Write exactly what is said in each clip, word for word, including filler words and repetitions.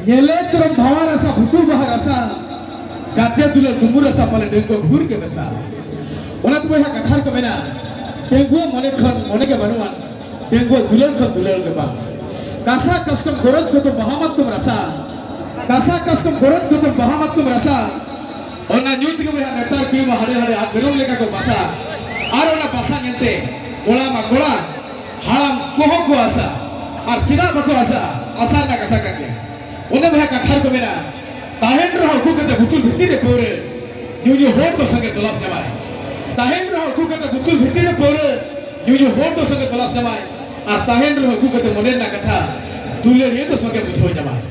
ᱧᱮᱞᱮ ᱛᱚᱨᱚᱢ ᱵᱷᱟᱣᱟ ᱨᱟᱥᱟ, ᱵᱷᱩᱛᱩ ᱵᱟᱦᱟ ᱨᱟᱥᱟ, ᱜᱟᱛᱮ ᱫᱩᱞᱟᱹᱲ ᱰᱩᱢᱵᱩᱨ ᱨᱟᱥᱟ, ᱯᱟᱞᱮ ᱰᱟᱺᱜᱩᱣᱟᱹ ᱵᱷᱩᱨ ᱜᱮ ᱢᱮᱥᱟ᱾ ᱚᱱᱟ ᱛᱮ ᱵᱚᱭᱦᱟ ᱠᱟᱛᱷᱟ ᱨᱮᱠᱚ ᱢᱮᱱᱟ, ᱰᱟᱺᱜᱩᱣᱟᱹ ᱢᱚᱱᱮ ᱠᱷᱚᱱ ᱢᱚᱱᱮ ᱜᱮ ᱵᱟᱹᱱᱩᱜᱼᱟ, ᱰᱟᱺᱜᱩᱣᱟᱹ ᱫᱩᱞᱟᱹᱲ ᱠᱷᱚᱱ ᱫᱩᱞᱟᱹᱲ ᱜᱮ ᱵᱟᱝ᱾ ᱠᱟᱥᱟ ᱠᱟᱥᱛᱚᱢ ᱜᱚᱨᱚᱡᱽ ᱜᱚᱛᱚᱢ ᱵᱟᱦᱟ ᱢᱟᱛᱠᱚᱢ ᱨᱟᱥᱟ, ᱠᱟᱥᱟ ᱠᱟᱥᱛᱚᱢ ᱜᱚᱨᱚᱡᱽ ᱜᱚᱛᱚᱢ ᱵᱟᱦᱟ ᱢᱟᱛᱠᱚᱢ ᱨᱟᱥᱟ, ᱚᱱᱟ ᱧᱩ ᱛᱮᱜᱮ ᱵᱚᱭᱦᱟ ᱱᱮᱛᱟᱨ ᱠᱤ ᱢᱟ ᱦᱟᱸᱰᱮ ᱦᱟᱸᱰᱮ ᱟᱫ ᱢᱮᱨᱚᱢ ᱞᱮᱠᱟ ᱠᱚ ᱵᱟᱥᱟ᱾ ᱟᱨ ᱚᱱᱟ ᱵᱟᱥᱟ ᱧᱮᱞᱛᱮ ᱠᱚᱲᱟ ᱢᱟ ᱠᱚᱲᱟ, ᱦᱟᱲᱟᱢ ᱠᱚᱦᱚᱸ ᱠᱚ ᱟᱥᱟ᱾ ᱟᱨ ᱪᱮᱫᱟᱜ ᱵᱟᱠᱚ ᱟᱥᱟ? ᱟᱥᱟ ᱨᱮᱱᱟᱜ ᱠᱟᱛᱷᱟ ᱠᱟᱱ ᱜᱮᱭᱟ᱾ ᱚᱱᱮ ᱵᱚᱭᱦᱟ ᱠᱟᱛᱷᱟ ᱨᱮᱠᱚ ᱢᱮᱱᱟ, ᱛᱟᱦᱮᱱ ᱨᱮᱦᱚᱸ ᱩᱠᱩ ᱠᱟᱛᱮ ᱵᱩᱛᱩᱞ ᱵᱷᱤᱛᱤᱨ ᱨᱮ ᱯᱟᱹᱣᱨᱟᱹ, ᱧᱩᱧᱩ ᱦᱚᱲ ᱫᱚ ᱥᱚᱸᱜᱮ ᱛᱚᱞᱟᱥ ᱧᱟᱢᱟᱭ᱾ ᱛᱟᱦᱮᱱ ᱨᱮᱦᱚᱸ ᱩᱠᱩ ᱠᱟᱛᱮ ᱵᱩᱛᱩᱞ ᱵᱷᱤᱛᱤᱨ ᱨᱮ ᱯᱟᱹᱣᱨᱟᱹ, ᱧᱩᱧᱩ ᱦᱚᱲ ᱫᱚ ᱥᱚᱸᱜᱮ ᱛᱚᱞᱟᱥ ᱧᱟᱢᱟᱭ᱾ ᱟᱨ ᱛᱟᱦᱮᱱ ᱨᱮᱦᱚᱸ ᱩᱠᱩ ᱠᱟᱛᱮ ᱢᱚᱱᱮ ᱨᱮᱱᱟᱜ ᱠᱟᱛᱷᱟ, ᱫᱩᱞᱟᱹᱲᱤᱭᱟᱹ ᱫᱚ ᱥᱚᱸᱜᱮ ᱵᱩᱡᱷᱟᱹᱣ ᱧᱟᱢᱟᱭ᱾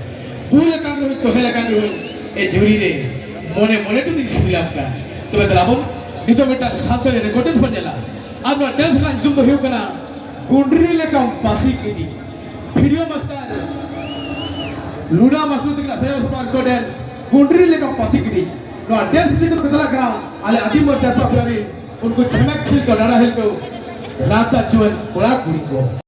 ᱵᱩᱞ ᱟᱠᱟᱱ ᱨᱮᱦᱚᱸ, ᱛᱚᱦᱮᱞ ᱟᱠᱟᱱ ᱨᱮᱦᱚᱸ, ᱮ ᱡᱷᱩᱨᱤ ᱨᱮ ᱢᱚᱱᱮ ᱢᱚᱱᱮ ᱛᱮᱫᱚᱧ ᱥᱤᱵᱤᱞᱟᱢ ᱠᱟᱱ᱾ ᱛᱚᱵᱮ ᱫᱮᱞᱟ ᱵᱚᱱ ᱱᱤᱛᱚᱜ ᱢᱤᱫᱴᱟᱝ ᱥᱟᱱᱛᱟᱲᱤ ᱨᱮᱠᱚᱨᱰ ᱵᱚᱱ ᱧᱮᱞᱟ᱾ ᱟᱨ ᱱᱚᱣᱟ ᱰᱮᱱᱥ ᱨᱮᱱᱟᱜ ᱧᱩᱛᱩᱢ ᱫᱚ ᱦᱩᱭᱩᱜ ᱠᱟᱱᱟ ᱜᱩᱸᱰᱨᱤ ᱞᱮᱠᱟᱢ ᱯᱟᱹᱥᱤ ᱠᱤᱫᱤᱧ᱾ ᱵᱷᱤᱰᱤᱭᱳ ᱢᱟᱥᱴᱟᱨ ᱞᱩᱱᱟ ᱢᱟᱥᱴᱟᱨ ᱛᱟᱹᱠᱤᱱᱟᱜ ᱥᱮᱨᱮᱧ ᱥᱚᱯᱟᱨ ᱠᱚ ᱰᱮᱱᱥ ᱜᱩᱸᱰᱨᱤ ᱞᱮᱠᱟᱢ ᱯᱟᱹᱥᱤ ᱠᱤᱫᱤᱧ᱾ ᱱᱚᱣᱟ ᱰᱮᱱᱥ ᱤᱫᱤ ᱠᱟᱛᱮ ᱠᱚ ᱪᱟᱞᱟᱜ ᱠᱟᱱᱟ ᱟᱞᱮ ᱟᱹᱫᱤᱢ ᱢᱚᱨᱪᱟ ᱯᱟᱯᱞᱟ ᱨᱮ ᱩᱱᱠᱩ ᱪᱷᱮᱢᱮᱠ ᱥᱤᱞ ᱠᱚ ᱰᱟᱰᱟ ᱦᱤᱞ ᱠᱚ ᱨᱟᱥᱛᱟ ᱡᱩᱣᱟᱹᱱ ᱠᱚᱲᱟ ᱠᱩᱲᱤ ᱠᱚ᱾